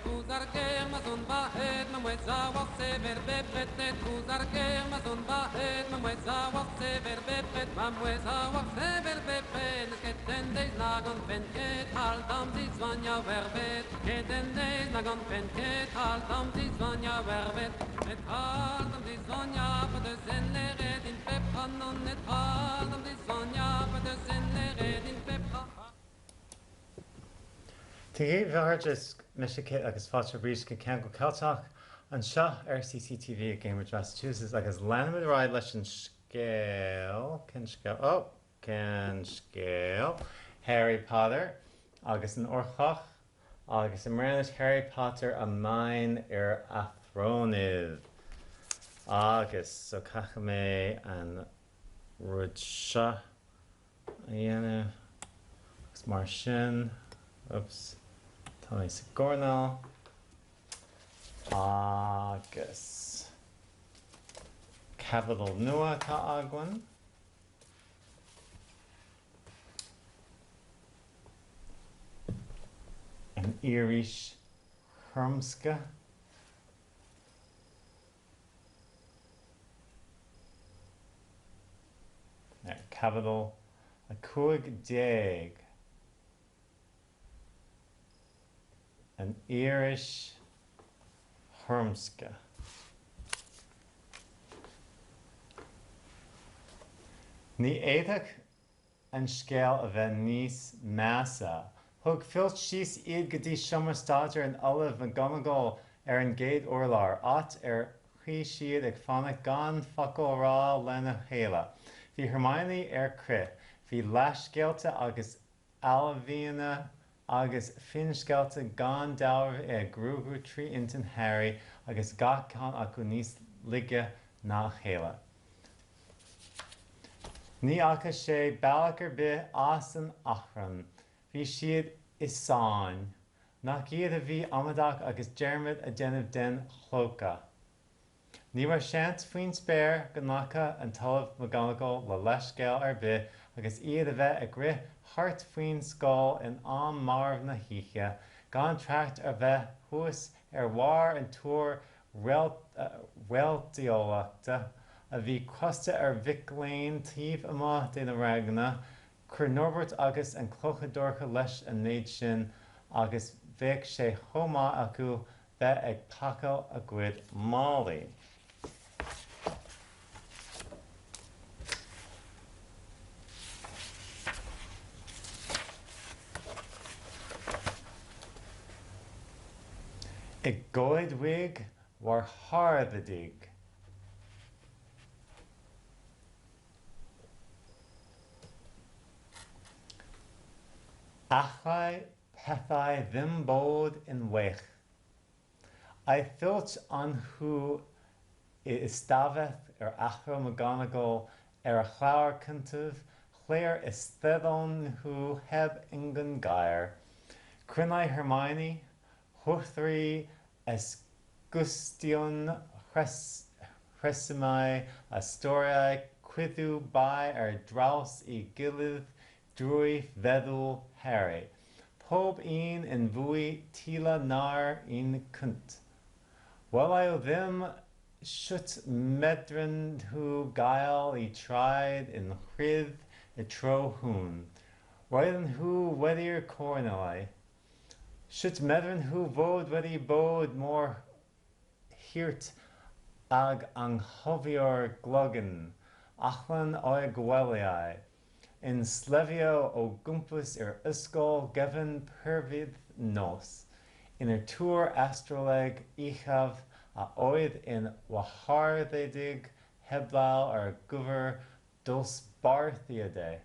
Trouz ar gêr ma'z on bac'het, ma mouezh a oar sevel bepred. Trouz ar gêr ma'z on bac'het, ma mouezh a oar sevel bepred. Ma mouezh a oar sevel bepred, n'eus ket en deiz na gantfen ket hal d'am zizoaniañ bervet. Ket en deiz na gantfen ket hal d'am zizoaniañ bervet. Met hal d'am zizoaniañ pa deus en leret din pep tra nann netra d'am zizoaniañ pa deus en leret din pep tra. Dia dhaoibh a chairde, is mise Kit agus fáilte arís go Ceangal Ceilteach anseo ar CCTV i gCambridge, Massachusetts agus leanfaimid ar aghaidh leis an scéal, cén scéal? Oh, cén scéal? Harry Potter agus an Órchloch agus i mBreatnais Harry Potter a Maen yr Athronydd agus so caithfidh mé an rud seo a dhéanamh agus mar sin, oops, tá mé sa gcoirnéal agus caibidil nua atá againn. An Fhíoraois Thurmasctha. Caibidil 15, An Fhíoraois Thurmasctha. Ní fhéadfadh an scéal a bheith níos measa. Thug Filch síos iad go dtí seomra staidéir an Ollaimh McGonagall ar an gcéad urlár, áit ar shuigh siad ag fanacht gan focal a rá lena chéile. Bhí Hermione ar crith. Bhí leathscéalta agus ailbhíonna agus finscéalta gan dealramh ag gruagú trí intinn Harry agus gach ceann acu níos laige ná a chéile. Ní fhaca sé bealach ar bith as an achrann. Bhí siad i sáinn. Nach iad a bhí amaideach agus dearmad a déanamh den chlóca. Ní raibh seans faoin spéir go nglacfadh an tOllamh McGonagall le leithscéal ar bith agus iad a bheith ag rith thart faoin scoil in am marbh na hoíche, gan trácht ar bheith thuas ar bharr an túir réalteolaíochta a bhí crosta ar mhic léinn taobh amuigh de na ranganna, Cuir Norbert agus an Clocha Dorcha leis an méid sin agus bheadh sé chomh maith acu bheith ag pacáil a gcuid málaí. I gcoedwig warharddedig. Allai pethau ddim bod yn well. Aeth Filch â nhw i ystafell yr Athro McGonagall ar a chlár cyntaf lle'r eisteddon nhw heb ungan gair. Crinai Hermione, Chwythai esgusion rhesymau a storïau chwythu bai ar draws ei gilydd drwy feddwl Harry, pob un yn fwy tila na'r un cynt. Wela i ddim shwt medren nhw gael eu traed yn rhydd y tro hwn. Roedden nhw wedi'r cornelau. Sut medren nhw fod wedi bod mor hurt ag anghofio'r glogyn allan o'u gwelyau, yn sleifio o gwmpas yr ysgol gefn perfedd nos, yn y tŵr astroleg uchaf a oedd yn waharddedig heblaw ar gyfer dosbarthiadau.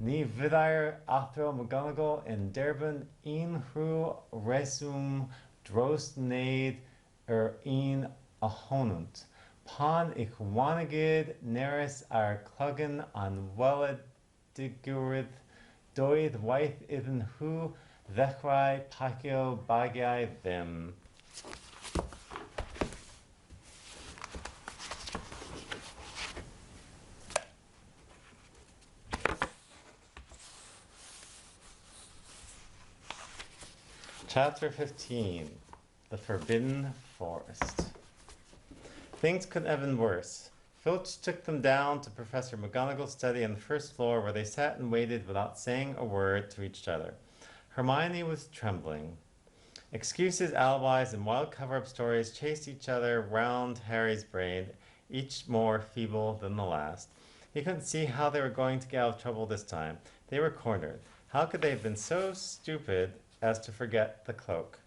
Ní bheadh Athro McGonagall yn derbyn unrhyw reswm dros wneud yr un ohonynt. Pan ychwanegwyd Nerys a'r clogyn anweledigrwydd, doedd waeth iddyn nhw ddechrau pacio bagiau ddim. Chapter 15. The Forbidden Forest. Things couldn't have been worse. Filch took them down to Professor McGonagall's study on the first floor where they sat and waited without saying a word to each other. Hermione was trembling. Excuses, alibis, and wild cover-up stories chased each other round Harry's brain, each more feeble than the last. He couldn't see how they were going to get out of trouble this time. They were cornered. How could they have been so stupid as to forget the cloak?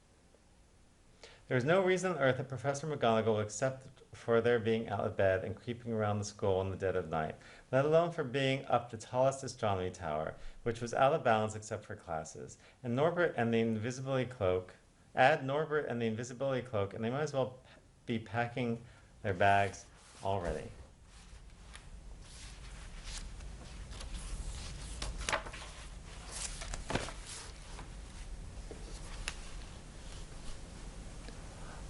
There was no reason on earth that Professor McGonagall would accept for their being out of bed and creeping around the school in the dead of night, let alone for being up the tallest astronomy tower, which was out of bounds except for classes. And Norbert and the invisibility cloak, add Norbert and the invisibility cloak, and they might as well be packing their bags already.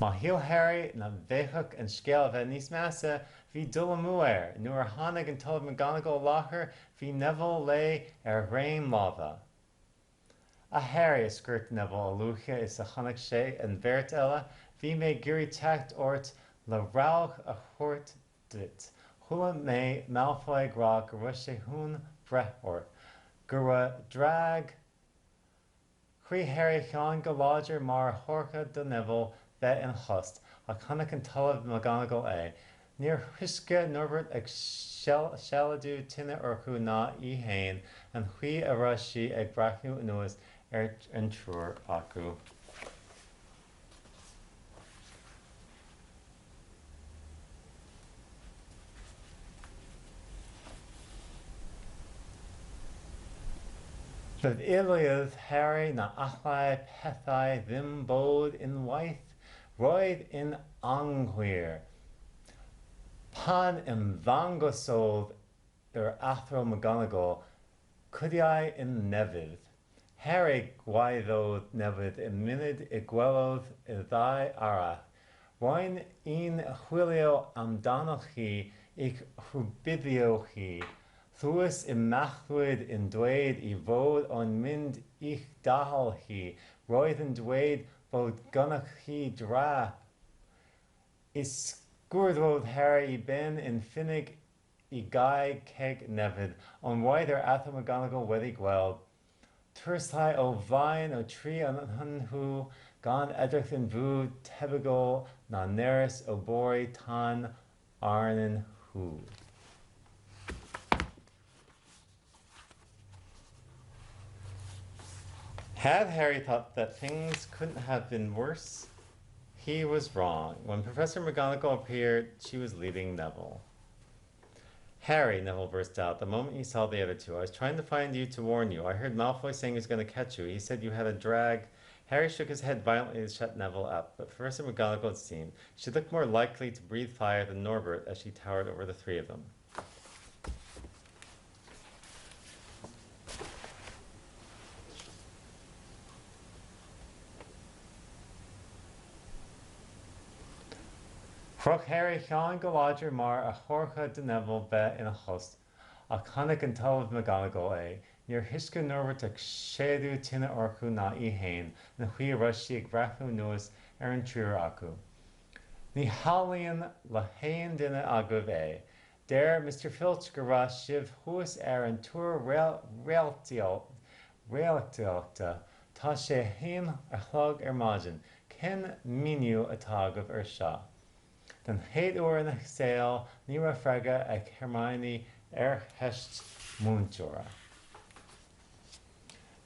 Má shíl Harry nach bhféadfadh an scéal a bheith níos measa, bhí dul amú air. Nuair a tháinig an tOllamh McGonagall i láthair, bhí Neville léi ar dhroim láimhe. A Harry, a scread Neville a luaithe is a chonaic sé an bheirt eile, bhí mé ag iarraidh teacht ort le rabhadh a thabhairt duit. Chuala mé Malfoy ag rá go raibh sé chun breith ort. Go raibh drag Chroith Harry a cheann go láidir mar a thabharfadh do Neville bheith ina thost, ach chonaic an tOllamh McGonagall é. Níor thúisce Norbert ag sealadú tine orthu ná í fhéin, an chaoi a raibh sí ag breathnú anuas ar an triúr acu. Feddyliad Harry na allai pethau ddim bod yn waeth, roedd yn anghywir. Pan ymddangosodd yr Athro McGonagall, cuddiai yn nefydd. Harry gwaeddodd Nefydd y munud y gwelodd y ddau arall. Ro'n i'n chwilio amdanoch chi i'ch rhybuddio chi. Chlywais i Machlud yn dweud ei fod o'n mynd i'ch dal chi. Roedd yn dweud bod gynnoch chi drap. Ysgwyddodd Harry ei ben yn ffinig i gau ceg Nefydd, ond roedd yr Athro McGonagall wedi gweld twristau o flaen y tri ohonyn nhw, gan edrych yn fwy tebygol na nerys o bori tân arnyn nhw. Had Harry thought that things couldn't have been worse, he was wrong. When Professor McGonagall appeared, she was leading Neville. Harry, Neville burst out, the moment he saw the other two, I was trying to find you to warn you. I heard Malfoy saying he was going to catch you. He said you had a drag. Harry shook his head violently to shut Neville up, but Professor McGonagall had seen. She looked more likely to breathe fire than Norbert as she towered over the three of them. Chroch Harry a cheann go láidir mar a thabharfadh do Neville bheith ina thost, ach chonaic an tOllamh McGonagall é. Níor thúisce Norbert ag séideadh tine orthu ná í fhéin, an chaoi a raibh sí ag breathnú anuas ar an triúr acu. Ní shamhlaím le haon duine agaibh é. Deir Mister Filch go raibh sibh thuas ar an túr réaltaíochta. Tá sé a haon a chlog ar maidin. Cén míniú atá agaibh air seo? Den chéad uair ina saol ní raibh freagra ag Hermione ar cheist múinteora.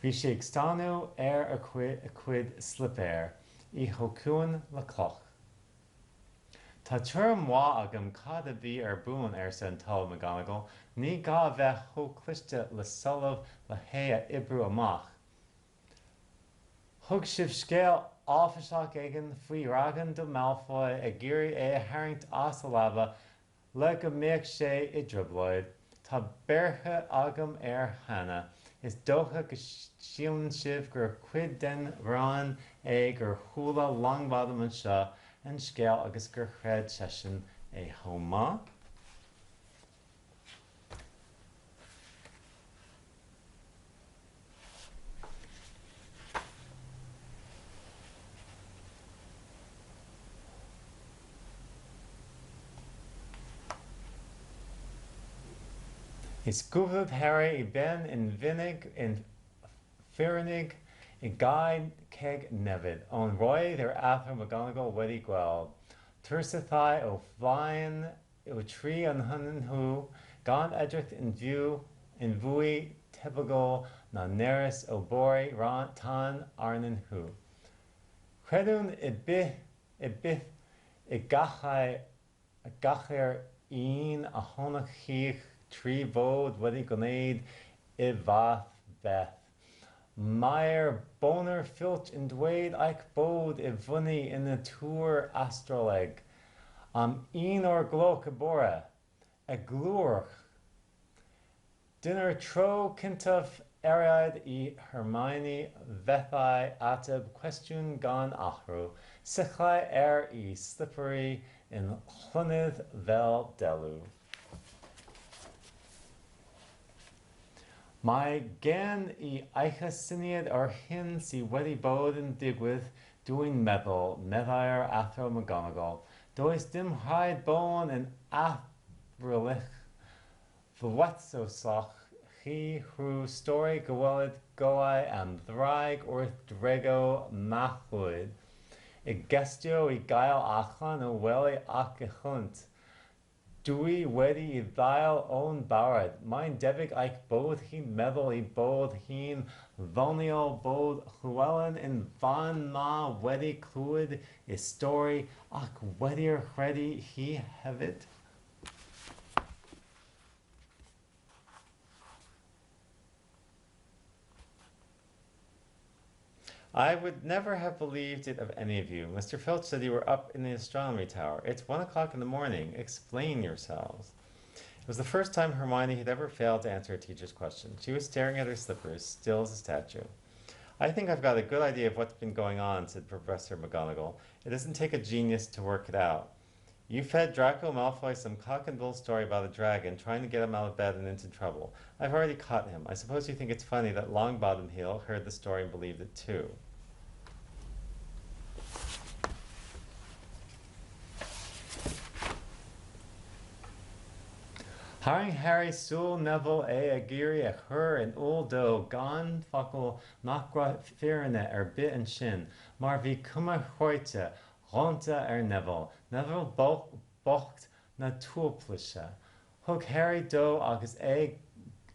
Bhí sí ag stánadh ar a cuid slipéar, í chomh ciúin le cloch. Tá tuairim mhaith agam cad a bhí ar bun, arsa an tOllamh McGonagall. Ní gá a bheith chomh cliste le Solamh le hé a oibriú amach. Thug sibh scéal áiféiseach éigin faoi dhragan do Malfoy ag iarraidh é a tharraingt as a leaba Le go mbeadh sé i dtrioblóid. Tá beirthe agam air cheana. Is dócha go síleann sibh gur cuid den ghreann é gur chuala Longbottom anseo an scéal agus gur chreid seisean é chomh maith? Ysgubhadh Harry i ben yn fhuinneog yn ffyrnig i gau ceg Nefydd, ond roedd yr Athro McGonagall wedi gweld twrsathau o flaen y tri ohonyn nhw, gan edrych yn fyw yn fwy tebygol na nerys o bori tan arnyn nhw. Credwn i byth i byth y gallai y gallai'r un ohonoch chi'ch tri fod wedi gwneud y fath beth. Mae'r Boner Filch yn dweud eich bod i fyny yn y tŵr astroleg am un o'r gloch y bore. Eglurwch. Dyna'r tro cyntaf erioed i Hermione fethu ateb cwestiwn gan athrw, sicrhau ar ei sliperi yn llonydd fel delw. Mae gen i eich syniad o'r hyn sy wedi bod yn digwydd, dw i'n meddwl, meddai'r Athro McGonagall. Does dim rhaid bod yn athrylith Fwetsosoch chi rhyw stori gywelydd golau am ddraig wrth Drago Machlud, i gestio i gael allan o wely ac i hwnt. Dw i wedi i ddail o'n barod. Mae'n debyg eich bod chi'n meddwl ei bod hi'n ddoniol bod Llewelyn yn fan 'ma wedi clywed y stori ac wedi'r chredu hi hefyd. I would never have believed it of any of you. Mr. Filch said you were up in the astronomy tower. It's one o'clock in the morning. Explain yourselves. It was the first time Hermione had ever failed to answer a teacher's question. She was staring at her slippers, still as a statue. I think I've got a good idea of what's been going on, said Professor McGonagall. It doesn't take a genius to work it out. You fed Draco Malfoy some cock and bull story about a dragon trying to get him out of bed and into trouble. I've already caught him. I suppose you think it's funny that Longbottom Hill heard the story and believed it too. Tharraing Harry súil Neville é ag iarraidh a chur in iúl dó gan focal nach raibh fírinne ar bith ansin mar bhí cuma chráite ghonta ar Neville, Neville bocht na tuaiplis. Thug Harry dó agus é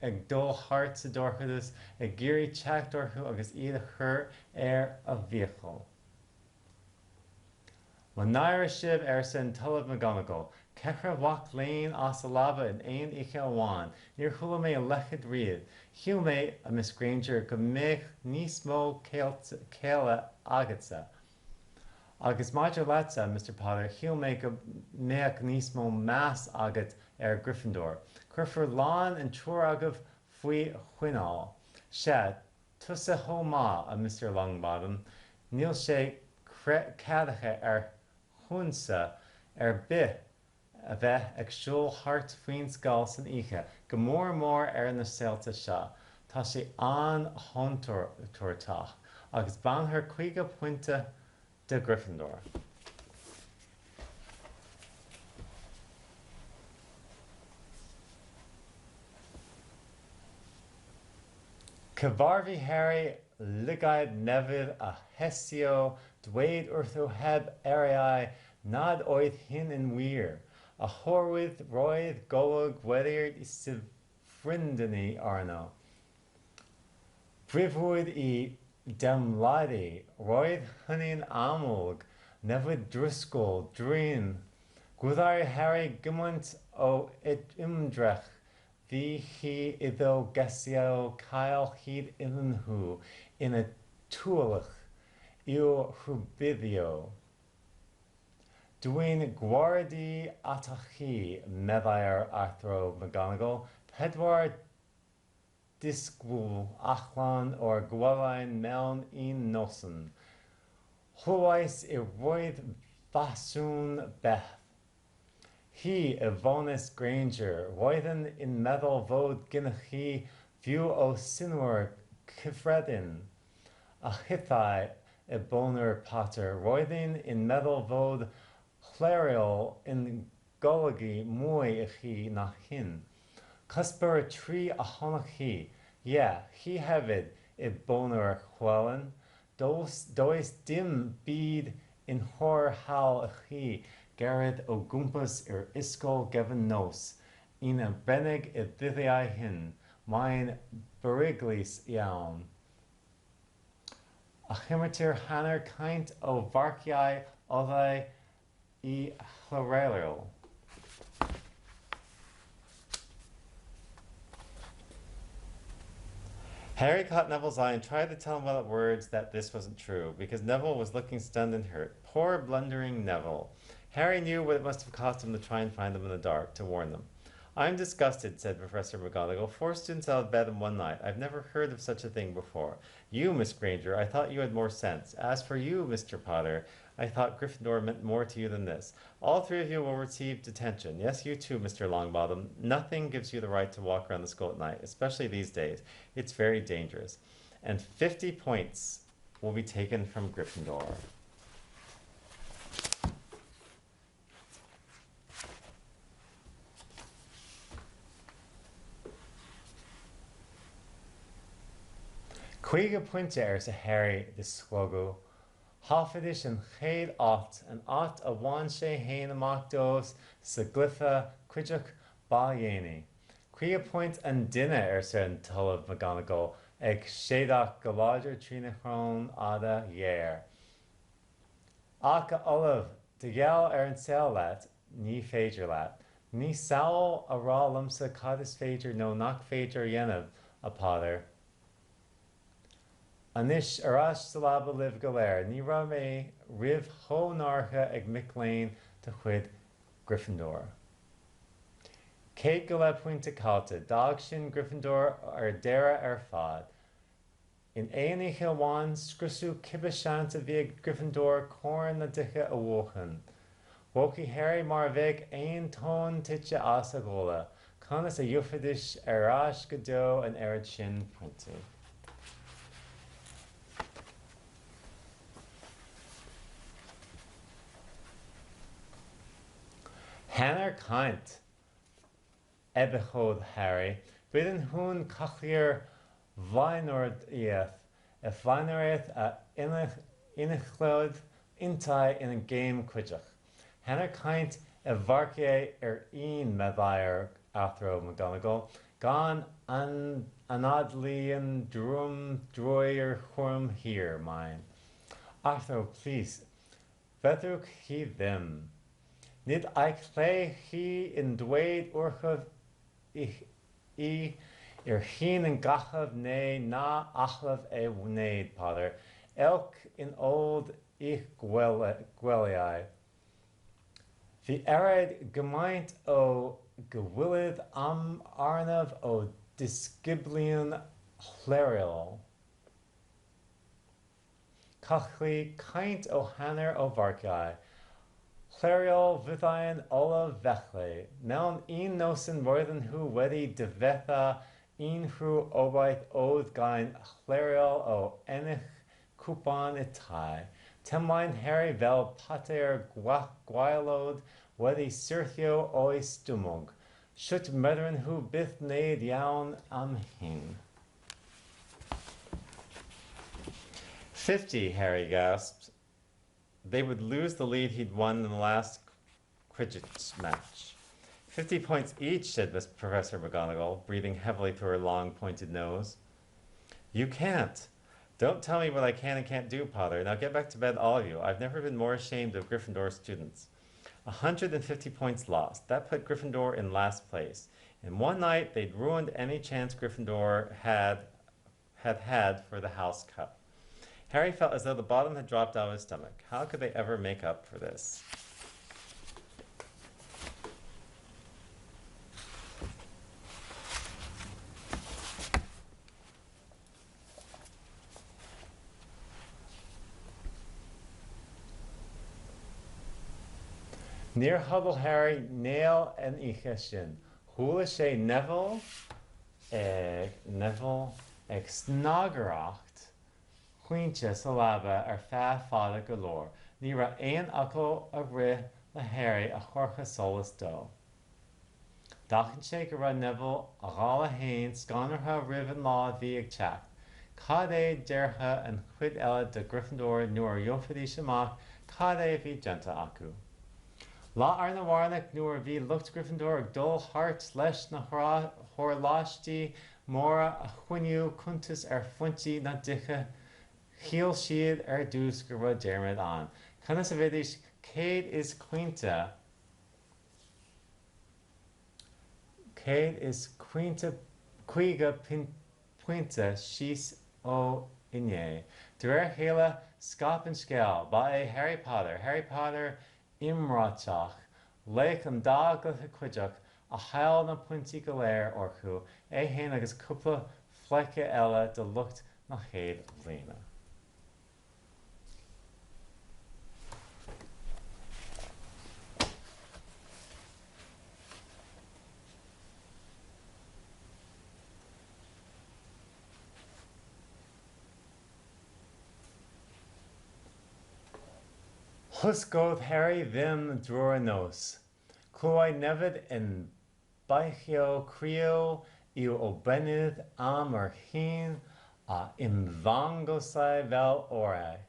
ag dul thart sa dorchadas ag iarraidh teacht orthu agus iad a chur ar a bhfiacail. Mo náire sibh, arsa an tOllamh McGonagall, ceithre mhac léinn as a leaba in aon oíche amháin, níor chuala mé a leithéid riamh. Shíl mé, a Miss Granger, go mbeadh níos mó céille agatsa. Agus maidir leatsa, Mister Potter, shíl mé go mbeadh níos mó meas agat ar Gryffindor. Cuirfear lán an triúr agaibh faoi choinneáil. Sea, tusa chomh maith, a Mister Longbottom. Níl sé ceadaithe ar shiúnsa ar bith a bheith ag siúl thart faoin scoil san oíche, go mór mór ar na saolta seo. Tá sé an-chontúirteach. Agus bainfear 50 pointe de Gryffindor. Cyfarfu Harry lygaid Neville a cheisio dweud wrtho heb eiriau nad oedd hyn yn wir, oherwydd roedd golwg wedi'i syfrdanu arno. Brifwyd ei deimladau, roedd hynny'n amlwg, newid drysgol, druan. Gwyddai Harry gymaint o ymdrech Fu hi iddo geisio cael hyd iddyn nhw yn y tywyllwch i'w rhybuddio. Dwi'n gwaredu atoch chi, meddai'r Athro McGonagall, pedwar disgybl allan o'r gwelyau mewn un noson. Chlywais i roedd ffasiwn beth. Hi, y Fones Granger, roeddwn i'n meddwl fod gennych chi fwy o synnwyr cyffredin. A hithau, y Boner Potter, roeddwn i'n meddwl fod cleriol yn golygu mwy i chi na hyn. Cuspóir 3 a chonaic hi, ie, hi hefyd i boner chwelen, does dim byd yn nhor hawl i chi gerdded o gwmpas yr ysgol gefn nos, yn arbennig y dyddiau hyn, mae'n beryglus iawn. A chymertir hanner 100 o farciau oddi i chwaraewr. Harry caught Neville's eye and tried to tell him without words that this wasn't true, because Neville was looking stunned and hurt. Poor blundering Neville. Harry knew what it must have cost him to try and find them in the dark, to warn them. I'm disgusted, said Professor McGonagall. Four students out of bed in one night. I've never heard of such a thing before. You, Miss Granger, I thought you had more sense. As for you, Mr. Potter, I thought Gryffindor meant more to you than this. All three of you will receive detention. Yes, you too, Mr. Longbottom. Nothing gives you the right to walk around the school at night, especially these days. It's very dangerous. And 50 points will be taken from Gryffindor. 50 pointe, arsa Harry de shlogadh. Chaillfidís an chéad áit, an áit a bhain sé fhéin amach dóibh sa gcluiche Quidditch ba dhéanaí. 50 pointe an duine, arsa an tOllamh McGonagall, ag séideadh go láidir trína shrón fhada ghéar. Ach, a Ollaimh, de gheall ar an saol leat, ní féidir leat. Ní samhail a rá liomsa cad is féidir nó nach féidir a dhéanamh, a Potter. Anois, ar ais sa leaba libh go léir. Ní raibh mé riamh chomh náirithe ag mic léinn de chuid Gryffindor. 100 go leith pointe caillte. D'fhág sin Gryffindor ar deireadh ar fad. In aon oíche amháin, scriosadh cibé seans a bhí ag Gryffindor Corn na dTithe a bhuachan. Mhothaigh Harry mar a bheadh aon tonn tite as a ghoile. Conas a gheofaidís ar ais go deo an oiread sin pointí? Hanner cant! Ebychodd Harry. Bydden nhw'n colli'r flaenoriaeth, y flaenoriaeth a enillodd yntau yn y gêm Quidditch. Hanner 100 o farciau yr un, meddai'r Athro McGonagall, gan anadlu'n drwm drwy'r cwrw hir, main. Athro, plîs, fedrwch chi ddim. Nid eich lle chi yn dweud wrthyf i yr hyn y gallaf neu na allaf ei wneud, Potter. Ewch yn ôl i'ch gwelyau. Bhí oiread gymaint o gywilydd am arnaf ó disgyblion chléiriúil. Colli 100 ó hanner o farciau. Chléiriúil fyddai'n olaf felly. Mewn un noson roedden nhw wedi difetha unrhyw obaith oedd gan chléiriúil o ennill cwpan y tŷ. Teimlai Harry fel petai'r gwaelod wedi syrthio o'i stumog. Sut medren nhw byth wneud iawn am hyn? 50, Harry gasped. They would lose the lead he'd won in the last Quidditch match. 50 points each, said Miss Professor McGonagall, breathing heavily through her long, pointed nose. You can't. Don't tell me what I can and can't do, Potter. Now get back to bed, all of you. I've never been more ashamed of Gryffindor students. 150 points lost. That put Gryffindor in last place. In one night, they'd ruined any chance Gryffindor had had had for the House Cup. Harry felt as though the bottom had dropped out of his stomach. How could they ever make up for this? Níor chodail Harry néal an oíche sin. Chuala sé Neville ag Neville ag snagaireacht chaointe sa leaba ar feadh fada go leor. Ní raibh aon fhocal a rith le Harry a thabharfadh sólás dó. D'aithin sé go raibh Neville, a dhála fhéin, scanraithe roimh an lá a bhí ag teacht. Cad é déarfadh an chuid eile de Gryffindor nuair a gheobhaidís amach cad é a bhí déanta acu? Lá arna mhárnach nuair a bhí lucht Gryffindor ag dul thart leis na horláistí móra a choinniú cuntas ar phointí na dtithe shíl siad ar dtús go raibh dearmad ann conas a bheidís 150 150 pointe síos ó inné. De réir a chéile, scaip an scéal. Ba é Harry Potter, Harry Potter iomráiteach, laoch an dá gcluiche Quidditch, a chaill na pointí go léir orthu, é féin agus cúpla pleidhce eile de lucht na chéad bhliana. Thoscódh Harry ddim drwy'r nos. Clywai Neville yn beichio crio i'w obennydd am yr hyn a ymddangosai fel orau.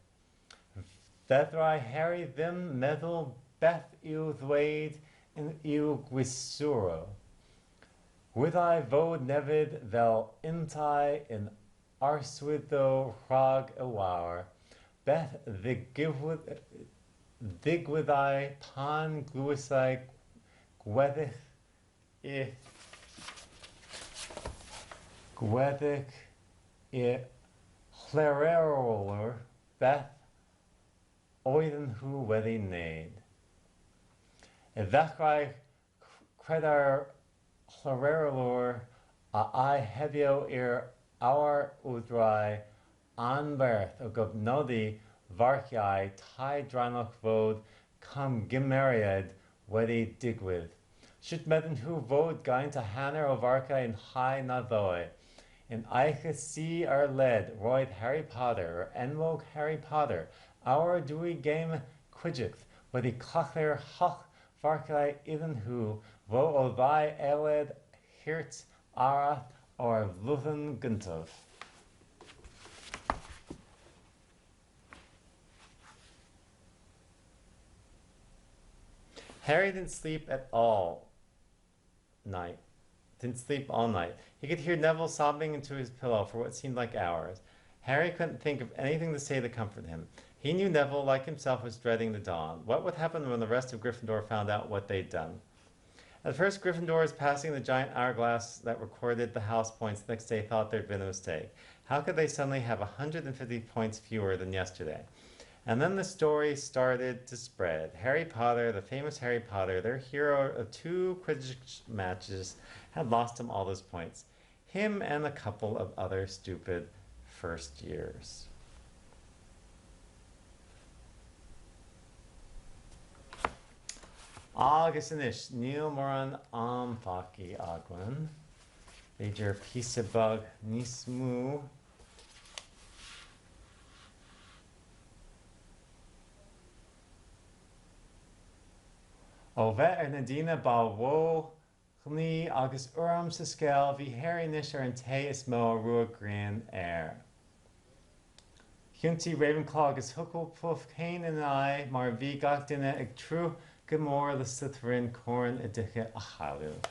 Fedrai Harry ddim meddwl beth i'w ddweud i'w gysuro. Gwyddai fod Neville fel yntau yn arswydo rhag y wawr. Beth ddigwyddai pan glywsai gweddill y gweddill y chwaraewyr beth oedden nhw wedi wneud? I ddechrau, credai'r chwaraewr a aeth heibio i'r awr-wydrau anferth o gofnodi marciau tai drannoeth fod camgymeriad wedi digwydd. Sut medden nhw fod gymaint a hanner o farciau yn llai na ddoe? Yn oeche si ar led roedd Harry Potter, yr enwog Harry Potter, awr dwy gêm Quidditch wedi colli'r holl farciau iddyn nhw fo o ddau eiliad hurt arall o'r flwyddyn gyntaf. Harry didn't sleep at all night. Didn't sleep all night. He could hear Neville sobbing into his pillow for what seemed like hours. Harry couldn't think of anything to say to comfort him. He knew Neville, like himself, was dreading the dawn. What would happen when the rest of Gryffindor found out what they'd done? At first, Gryffindors passing the giant hourglass that recorded the house points the next day thought there'd been a mistake. How could they suddenly have 150 points fewer than yesterday? And then the story started to spread. Harry Potter, the famous Harry Potter, their hero of two Quidditch matches, had lost him all those points. Him and a couple of other stupid first years. Agus anois, níl mórán am fágtha againn. B'fhéidir píosa beag níos mó. Ó bheith ar na daoine ba mhó gnaoi agus urraim sa scoil, bhí Harry anois ar an té is mó a raibh grian air. Thiontaigh Ravenclaw agus Hufflepuff féin ina aghaidh mar bhí gach duine ag tnúth go mór le Slytherin corn a dtithe a chailleadh.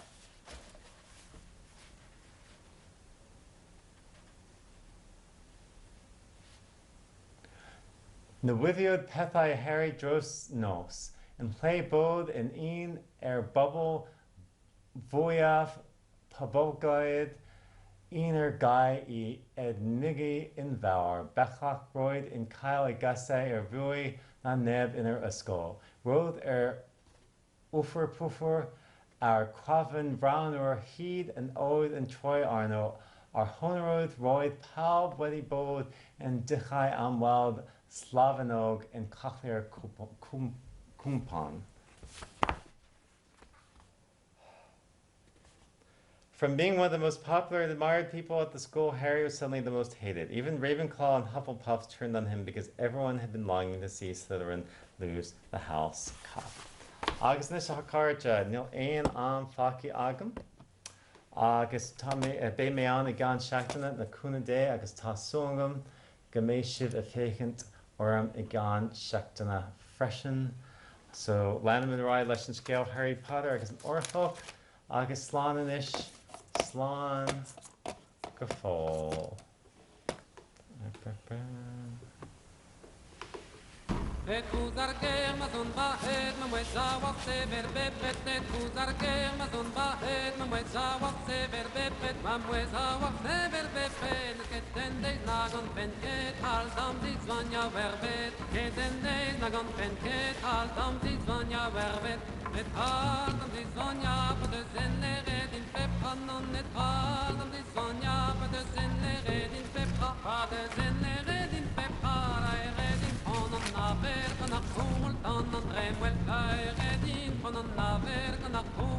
Newidiwyd pethau Harry dros nos, yn lle bod yn un o'r bobl fwyaf poblogaidd, un ar gai i edmygu yn fawr, bellach roedd yn cael ei gasáu yn fwy na neb yn yr ysgol. Roedd yr Uffer-puffer a'r crafen frownwr hyd yn oed yn troi arno, a'r honroedd roedd pawb wedi bod yn dychau am weld slafenog yn colli'r cwpan. From being one of the most popular and admired people at the school, Harry was suddenly the most hated. Even Ravenclaw and Hufflepuff turned on him because everyone had been longing to see Slytherin lose the House Cup. Agus anois a chairde, níl aon am fágtha agam agus tá mé, beidh mé ann i gceann seachtaine le cúnamh Dé agus tá súil agam go mbeidh sibh ag féachaint orm i gceann seachtaine freisin. So, leanfaimid ar aghaidh leis an scéal Harry Potter agus an Órchloch agus slán anois, slán go fóill. Et ouzh ar gêr ma'z on bac'het, ma mouezh a oar sevel bepred. Et ouzh ar gêr ma'z on bac'het, ma mouezh a oar sevel bepred. Ma mouezh a oar sevel bepred. N'eus ket en deiz na gantfen ket hal d'am zizoaniañ er bed. Ket en deiz na gantfen ket hal d'am zizoaniañ er bed. Met hal d'am zizoaniañ pa deus en leret din pep tra. Nann, net hal d'am zizoaniañ pa deus en leret din pep tra. Pa deus en leret din pep tra. Laeret din pron an avel gant ar c'houmoul tan an dremmwel. Laeret din pron an avel gant ar c'houmoul.